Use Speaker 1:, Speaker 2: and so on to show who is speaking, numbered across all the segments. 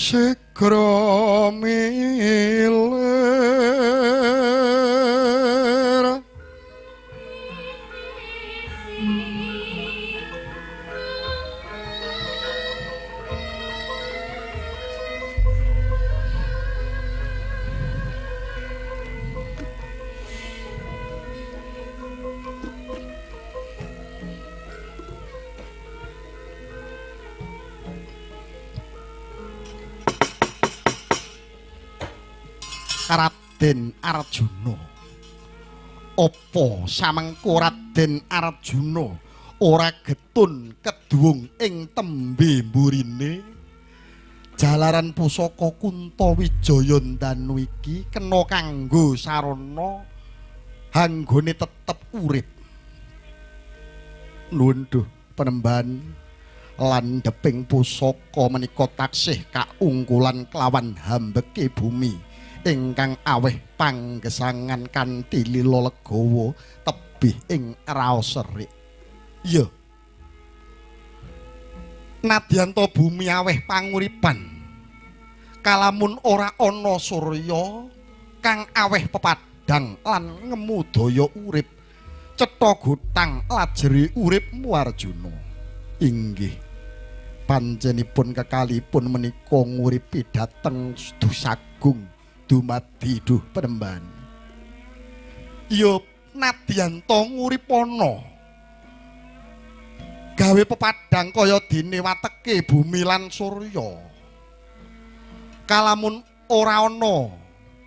Speaker 1: Sigra milir Raden Arjuna. Apa samengko Raden Arjuna ora getun keduwung ing tembe mburine? Jalaran pusaka Kuntawijaya Ndanu iki kena kanggo sarana hanggone tetep urip. Nuwun duh penemban, landheping pusaka menika taksih kaungkulan kelawan hambeke bumi ingkang aweh panggesangan kanthi lila legawa tebih ing raos serik. Ya, nadyan ta bumi aweh panguripan, kalamun ora ana surya kang aweh pepadhang lan ngemu daya urip, cetha gotang lajeri uripmu Arjuna. Inggih, panjenipun kekalipun menika nguripi dhateng Dusagung dumadi duh penemban. Ya nadyan ta nguripana gawe pepadhang kaya dene wateke bumi lan surya, kalamun ora ana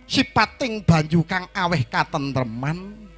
Speaker 1: sipating banyu kang aweh katentreman,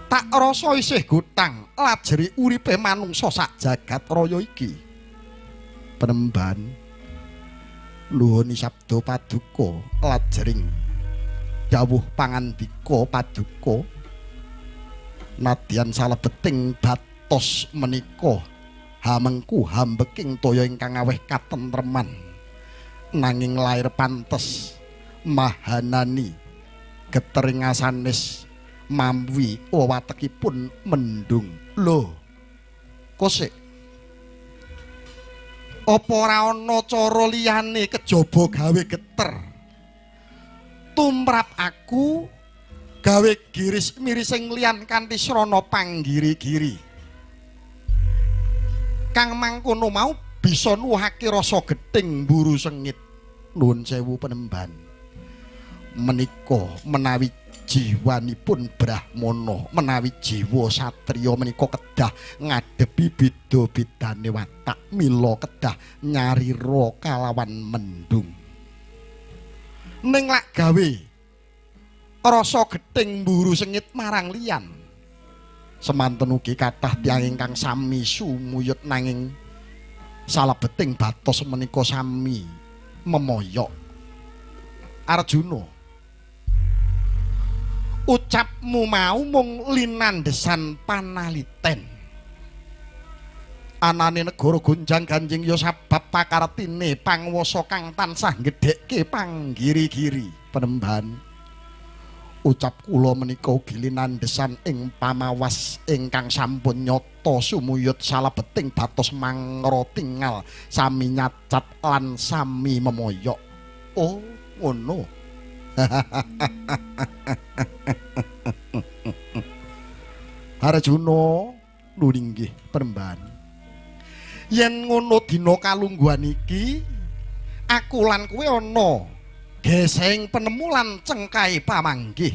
Speaker 1: tak rasa isih gotang lajeri uripe manungsa sak jagat raya iki. Penemban, nuhun sabda paduka lajering dawuh pangandika paduka, nadyan salebeting batos menika hamengku hambeking toya ingkang aweh katentreman, nanging lair pantes mahanani getering asanes mamwi watekipun mendung. Lho kosek, apa ora ana cara liyane kejaba gawe geter? Tumrap aku gawe giris mirising liyan kanthi srana panggiri-giri. Kang mangkono mau bisa nuwuhake rasa gething mburu sengit. Nuwun sewu penemban, menika menawi jiwanipun brahmana, menawi jiwa satriya menika kedah ngadepi beda-bedane watak, mila kedah nyarira kalawan mendung. Ning lak gawe rasa gething mburu sengit marang liyan, semanten ugi kathah tiyang ingkang sami sumuyut nanging salebeting batos menika sami memoyok. Arjuna, ucapmu mau mung linandhesan panaliten. Anane negara gonjang ganjing ya sabab pakartine panguwasa kang tansah ngedhekke panggiri-giri. Penemban, ucap kula menika ugi linandhesan ing pamawas ingkang sampun nyata sumuyut salebeting batos mangra tingal sami nyacat lan sami memoyok. Oh, ngono. Arjuna, nulinggih penemban, yen ngono dina kalungguhan iki aku lan kowe ana geseng penemu lan cengkae pamanggih.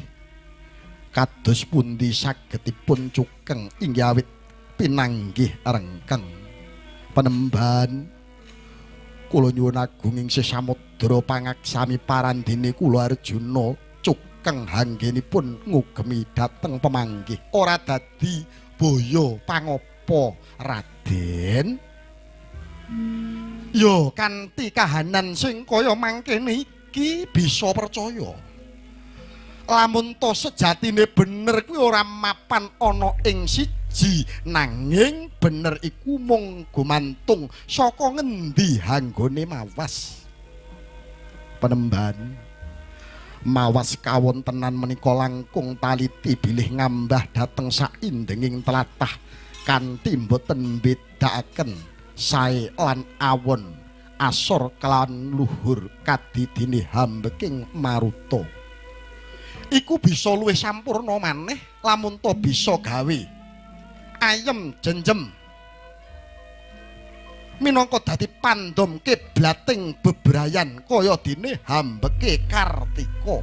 Speaker 1: Kados pundi sagedipun cukeng inggih awit pinanggih rengkeng. Penemban, kula nyuwun agung ing sih samudra pangaksami parandene kula Arjuna cukeng hanggenipun ngugemi dhateng pemanggih ora dadi boyo pangopo Raden. Yo kanthi kahanan sing kaya mangkene iki bisa percaya lamun to sejatine bener kuwi ora mapan ana ing siji, nanging bener iku mung gumantung saka ngendi hanggone mawas. Penemban, mawas kawontenan menika langkung taliti bilih ngambah dhateng saindenging tlatah kanthi mboten mbedakaken sae lan awon, Asor kelawan luhur kadidine hambeking maruta. Iku bisa luwih sampurna maneh lamun ta bisa gawe ayem jenjem minangka dadi pandom kiblating bebrayan kaya dene hambeke Kartika.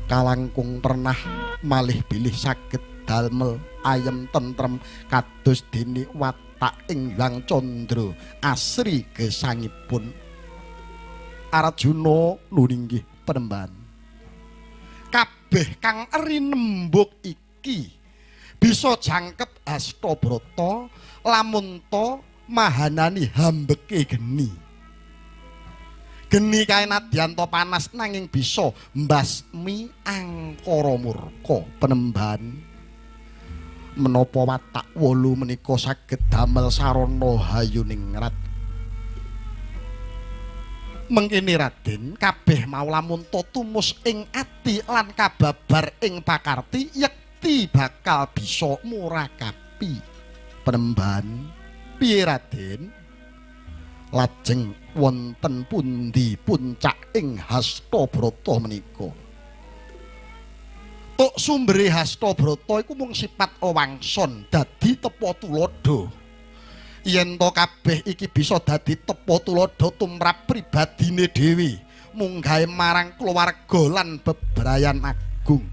Speaker 1: Kalangkung pernah malih bilih saged damel ayem tentrem kados dene watak ing Hyang Candra asri gesangipun. Arjuna nuninggih penemban. Kabeh kang rinembug iki bisa jangkep Hastabrata lamun ta mahanani hambeke geni. Geni kae nadyan ta panas nanging bisa mbasmi angkara murka penemban. Menapa watak wolu menika saged damel sarana hayuningrat. Mengkene Raden, kabeh mau lamun ta tumus ing ati lan kababar ing pakarti yekti bakal bisa murakapi penemban. Piye Raden? Lajeng wonten pundi puncak ing Hastabrata menika? Tuk sumbere Hastabrata iku mung sipat wangson dadi tepa tuladha. Yen to kabeh iki bisa dadi tepa tuladha tumrap pribadine dhewe, munggahe marang keluarga lan bebrayan agung.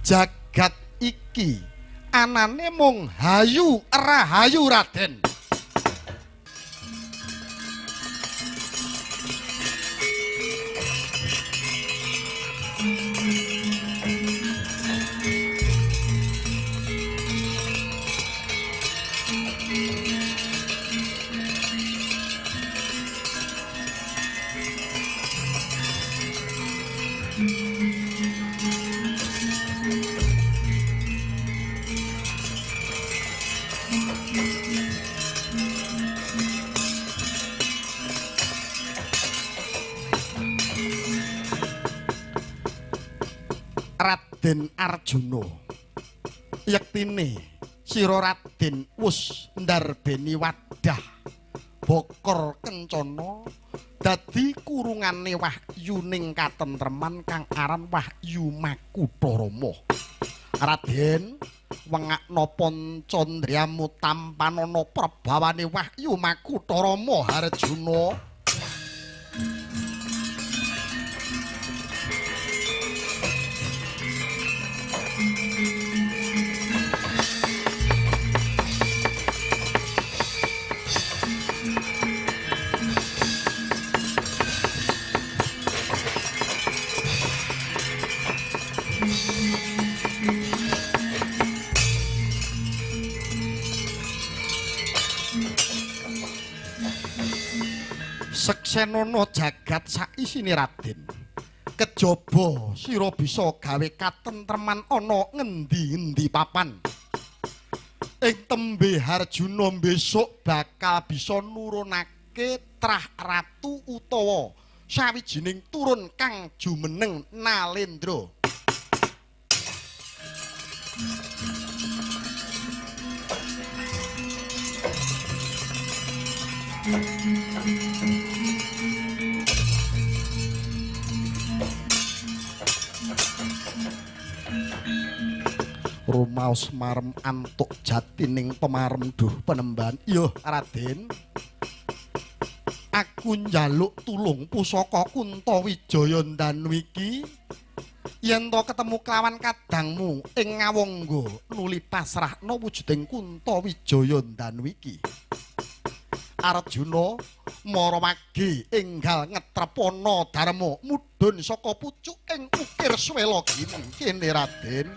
Speaker 1: Jagat iki anane mung hayu rahayu Raden. Raden Arjuna, yektine sira Raden wus ndarbeni wadah bokor kencana dadi kurungane wahyuning katentreman kang aran Wahyu Makutharama. Raden, wengakna pancandriyamu tampanana prabawane Wahyu Makutharama Arjuna. Seksenono jagat saisine Raden. Kejaba sira bisa gawe katentreman ana ngendi-endi papan. Ing tembe Harjuna besok bakal bisa nurunake trah ratu utawa sawijining turun kang jumeneng Nalendra. Rumaos marem antuk jatining pemarem duh penemban. Yo Raden, aku njaluk tulung pusaka Kuntawijaya Ndanu iki. Yen to ketemu kelawan kadangmu ing Ngawangga nuli pasrahna wujuding Kuntawijaya Ndanu iki. Arjuna mara wage enggal ngetrepana dharma mudhun saka pucuk ing ukir swela kene Raden.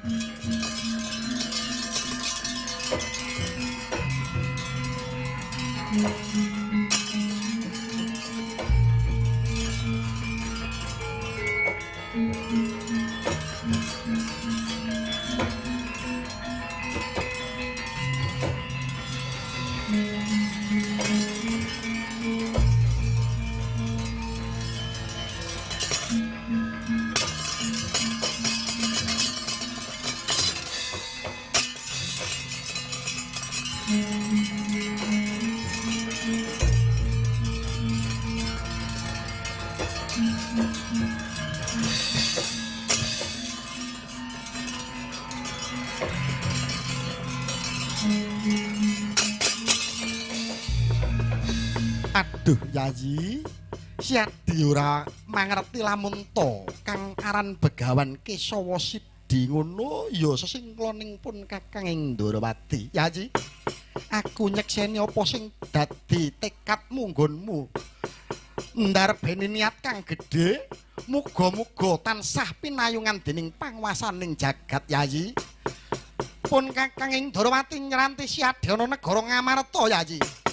Speaker 1: Aduh Yayi, Siadi ora mangerti lamun to kang aran Begawan Kesawa Sidi ngono ya sesingkloning pun Kakang ing Ndorowati. Yayi, aku nyekseni apa sing dadi tekadmu nggonmu. Ndarbeni niat kang gedhe, muga-muga tansah pinayungan dening panguwasaning jagat Yayi. Pun Kakang ing Ndorowati nyranti Siadi ana negara Ngamarta Yayi.